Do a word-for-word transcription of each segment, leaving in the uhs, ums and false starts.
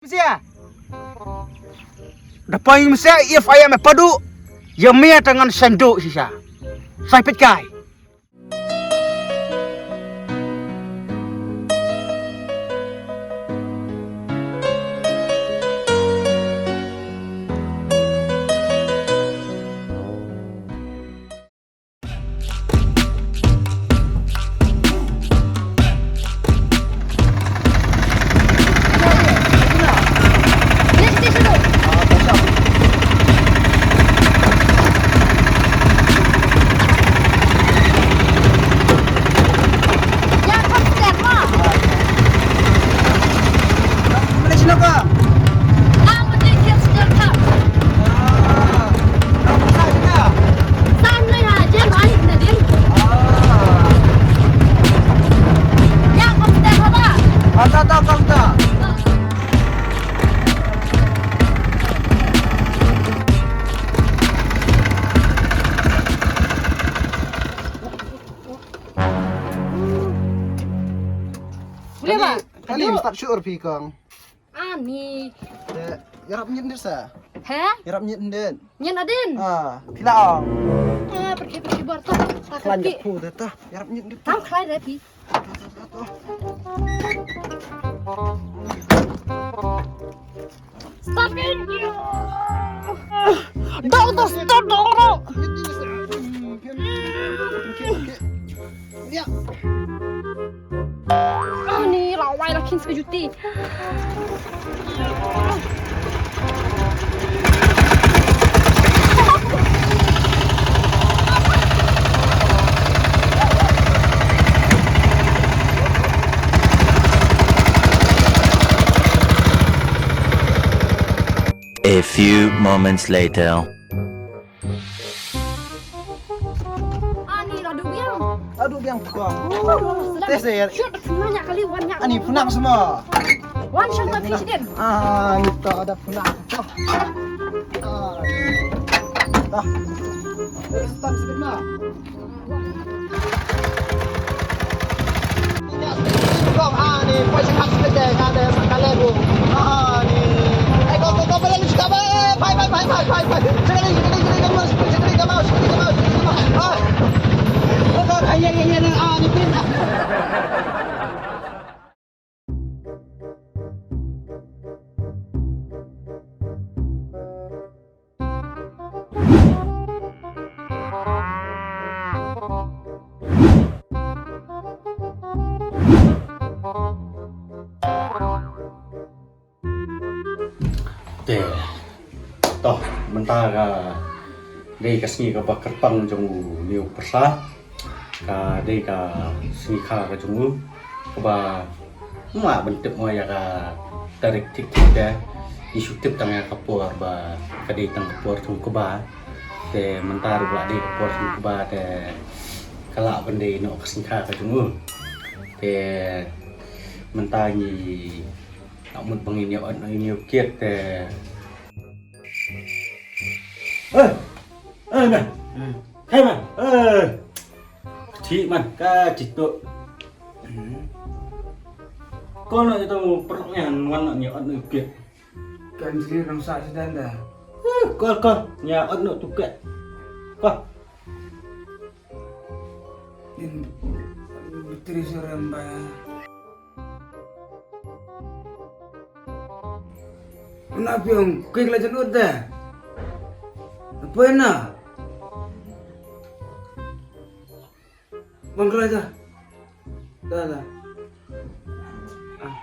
Msia. Da poi msia, if I am a padu, ïa me ta ngan shandu shisha. Sai pit kai. Boleh, Bang? Kali, kali start shuh phi kong. Ani. Ya, yarap nyit ndir sa. He? Yarap nyit ndir. Nyit adin. Ah, phi la ong. Ah, pergi pergi bar tu. Klan je pu de tu. Yarap nyit ndir. Tam khlai de phi. Start kan. Dah tu start dah. Ya. Ani lawai la kin sekejuti. A few moments later. Ani la duh biang. La duh biang tu kong. Test deh. Shoot, puna nya kali wan nya. Ani puna semua. Wan shang ta phi sdin. Ah, ni ta ada puna. Ah. Dah. Start sedikit mah. Te, to, mynta ka dei ka sngi kaba kyrpang jong u New Pyrsa. Ka dei ka sngi kha ka jong u kaba ngam lah ban tip mo ïa ka tarik thik thik te. Ngi shu tip tang ïa ka por ba ka dei tang ka por jong u kba. Te mynta ruh la dei ka por jong u kba te ka lah ban dei noh ka sngi kha ka jong u. Te mynta ngi lah mut ba ngin ïa ot noh ïa u kit te. Eh, eh, man. Hmm. Hey, man. Eh. Kti man, ka cito. Hmm. Ko na ito mo perut niya, wan na niya, ano ipit. Kan sini rang sa sedang dah. Eh, ko, ko, niya, ano tuket. Ko. Din, betul seorang bah. Una piong, kik la janud da. Apa na? Bang kala ja. Da, da. Ah.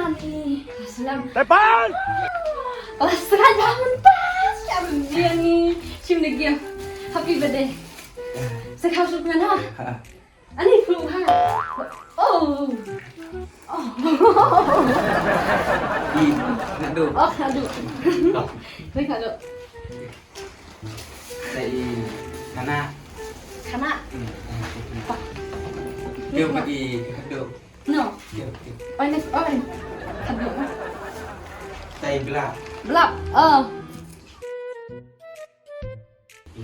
Ani, salam. Tepan! Oh, salam, dah mentas. Siap dia ni. Cium lagi. Happy birthday. Sekarang sudah mana? Ha. Ani, belum ha. Oh. Oh. Ih, nak duk. Oh, nak duk. Baik, nak duk. Sa i khana. Khana? Hmm. Kiew bad i khadduh. No. Kiew, kiew. Oi, next, oi. Khadduh. Sa i blap. Blap. Oh. I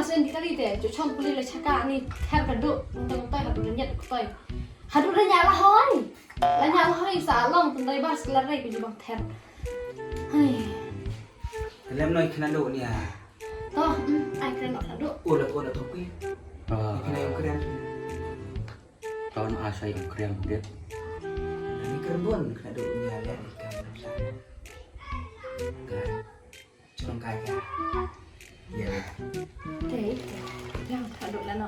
la sien di kali te, ju chong puli la chaka ni ther ka duk, nang tang tai haduh da nyet ka tai. Haduh da nyet la hoi. La nyet la hoi sa long tang dai bar sekali re ku ju bang ther. Hai. Lem noi kena duk ni ah. To, hmm, ai kena duk, kena duk. Oh, la ko la topi. Ah. Kena yang keren. Ton a sa ïa u kriang dit. Ani kren bun kena duk nia lian ikan lam sa. Ka. Chulong kai ka. Ïa. Te. Yang kena duk lano.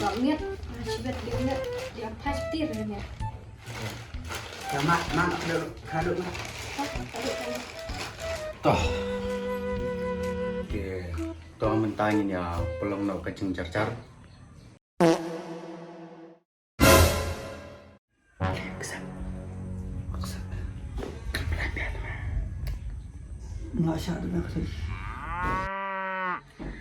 Dok miet. Ah, shibet dia miet. Dia pas tir dia miet. Ka ma, ma kena duk, kena duk ma. Hah, kena duk, kena duk. Toh. Te. To mynta ngin ïa pynlong noh ka jingjarjar.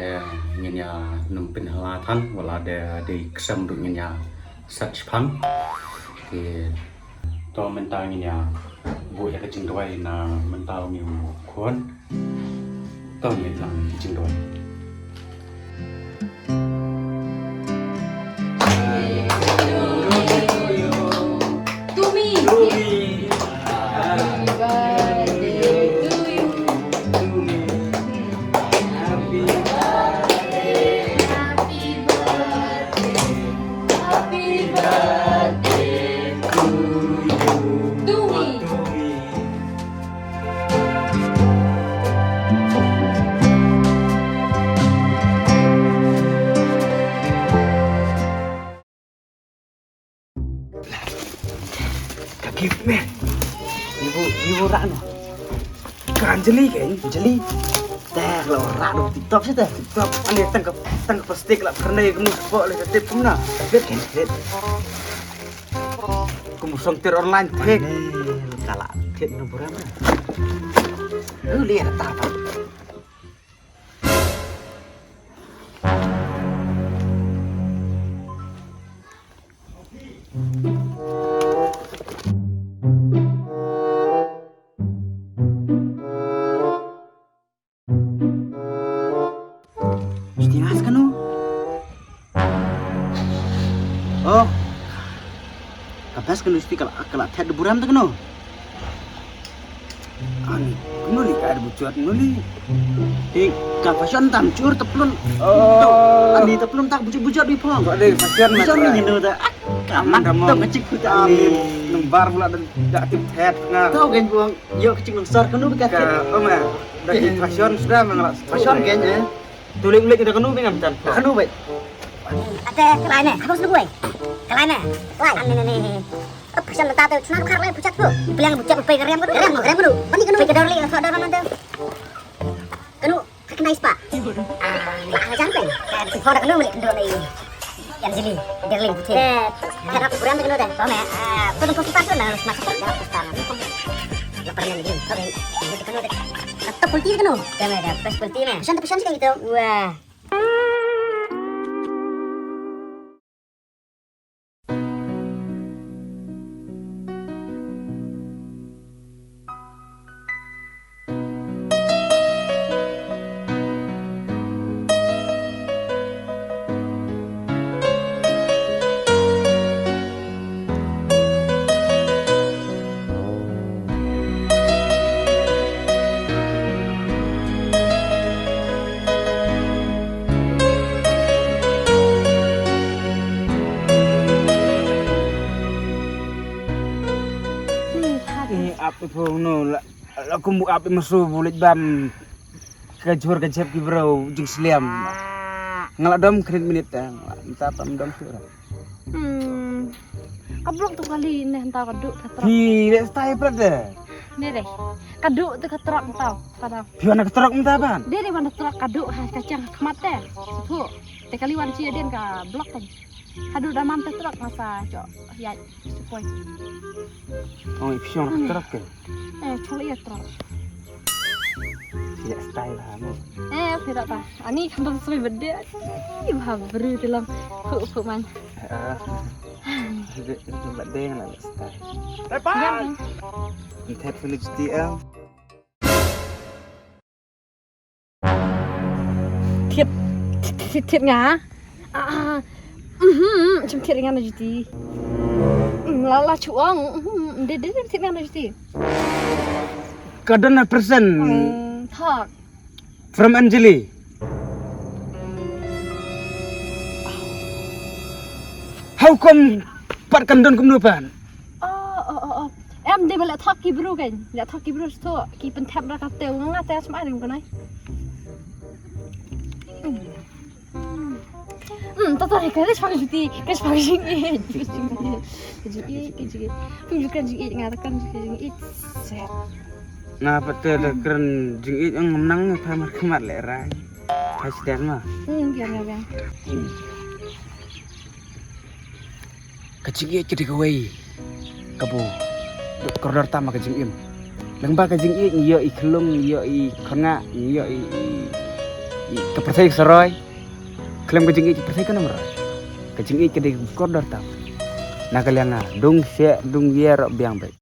Eh, ngin ïa nym pynhylla than, wat la dei, dei ksem ruh ngin ïa sat shipang. Te, to mynta ngin ïa buh ïa ka jingduwai na mynta une u khun. To ngin ïa lang jingduwai. To me. To me. Happy birthday to you. To me. Happy birthday. Happy birthday. Happy birthday to you. To me. To me. Ka gift me. Ibu, ibu rak no. Ka Anjali kan? Anjali. Teh, lo rak no, tip top sih teh. Tip top. Ani tang ka, tang ka plastik lah, karena kamu sepok lah, tip kamu na. Lihat kan, lihat. Kamu songtir online, teh. Kala, tip no buram. Lu lihat tak apa? Mesti mas kanu. Oh. Ka best kanu, mesti ka la, ka la thet da buram te kanu. Ani, kanu li ka da bujot kanu li. Dei, ka fashion tam chur teplun. Oh. Ani teplun tak bujot-bujot di phong. Kok dei fashion. Fashion ni kanu ta. Ka mak tam ka chik ta. Ani, nembar pula da, da tip thet nga. Tau kan buang, yo ka chik nengsar kanu ka thet. Ka, oh ma, da tip fashion sudah mengelak. Fashion kan, eh. Tulik-ulik kita kanu bingam tan. Kanu bai. Ate, kalai ne, apa selu gue? Kalai ne. Kalai. Ane ne ne. Ap, pesan ta tu, sana kar lai pecat tu. Bilang bucat upai keriam kan? Keriam, keriam dulu. Pani kanu. Upai kedor li, kedor nanti. Kanu, kena ispa. Ah, jangan pen. Kau dah kanu balik kedor lagi. Yang sini, darling putih. Eh, harap kurang kanu dah. Kau me, ah, kau tempat kita tu nah, harus masuk dah. Lapar ni, kau ni. Kanu dah. Atau pulti kanu. Kau me dah, pas pulti me. Pesan tu, pesan sih gitu. Wah. Ni ap tu phone no la. La kum bu ap i masu bu leit bam ka jhur ka jhep ki bro jingslem. Nga la dom khyndiat minit te. Mynta pam dom tu. Hmm. Ka block tu kali ne hynta ka duk ka trok. Phi le stai prat de. Ne de. Ka duk tu ka trok hynta. Ka duk. Phi wan ka trok mynta ban. De de wan ka trok ka duk ha ka chang khmat te. Siphu. Te kali wan chi den ka block te. Haduh daman te trok masa chok. Ya, supoi. Oh, phi wan ka trok ke. Eh, chok ya trok. Ya style ha mo. Eh, phi rak ta. Ani kan tu sui bede. Ih, bah beri tilang. Hu hu man. Ah. Bede na style. Lepas. Ni tep sini G T M. Thied, thied, thied, thied nga. Ah, ah. Mhm, chim thied nga na juti. Mm, la la chuang. Mhm, de de de thied nga na juti. Ka don na present. Mm, thak. From Anjali. How come pat kan don kumno pat? Oh, oh, oh, oh. Em de ba la thak ki bru kan. La thak ki bru sto ki pen thap da ka te nga te sma ring kanai. Hmm, to to ka res pang juti, ka res pang jing i. Jing i, jing i. Pung ju kan jing i nga ta kan jing i. Set. Nga pat te da kren jing i ang nang pha mar khmat le rai. Hai sdang ma. Hmm, biang biang biang. Ka jingïeit ka dei kawei kaba dei kordor tam ha ka jingim. Lyngba ka jingïeit ngi ïoh i khlung, ngi ïoh i khongah, ngi ïoh i, i, i ka pyrthei ka sa roi. Khlem ka jingïeit ka pyrthei kan ym roi. Ka jingïeit ka dei kordor tam. Na ka liang nga, dung seh, dung ïer, biang beit.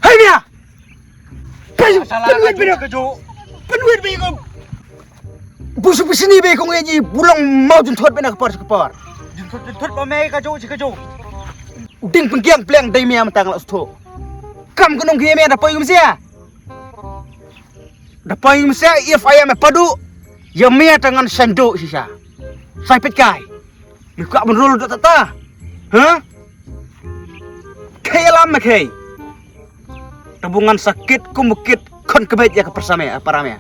Hai mia! Pynwit bina ka jo. Pynwit bina ka. Busu pisini be kong eji bulong mau junthot bina ka por ka por. Junthot junthot ba me ka jo ji ka jo. Ding pengkiang pleng dai mia matang la sto. Kam kenong ki mia da poi um sia. Da poi um sia if I am a padu. Ya mia tangan sando sisa. Sai pit kai. Ngi kwah ban rul da tata. Ha? Khei alam me khei. Tabungan sakit kum bukit khon kebet ya ka persame para me.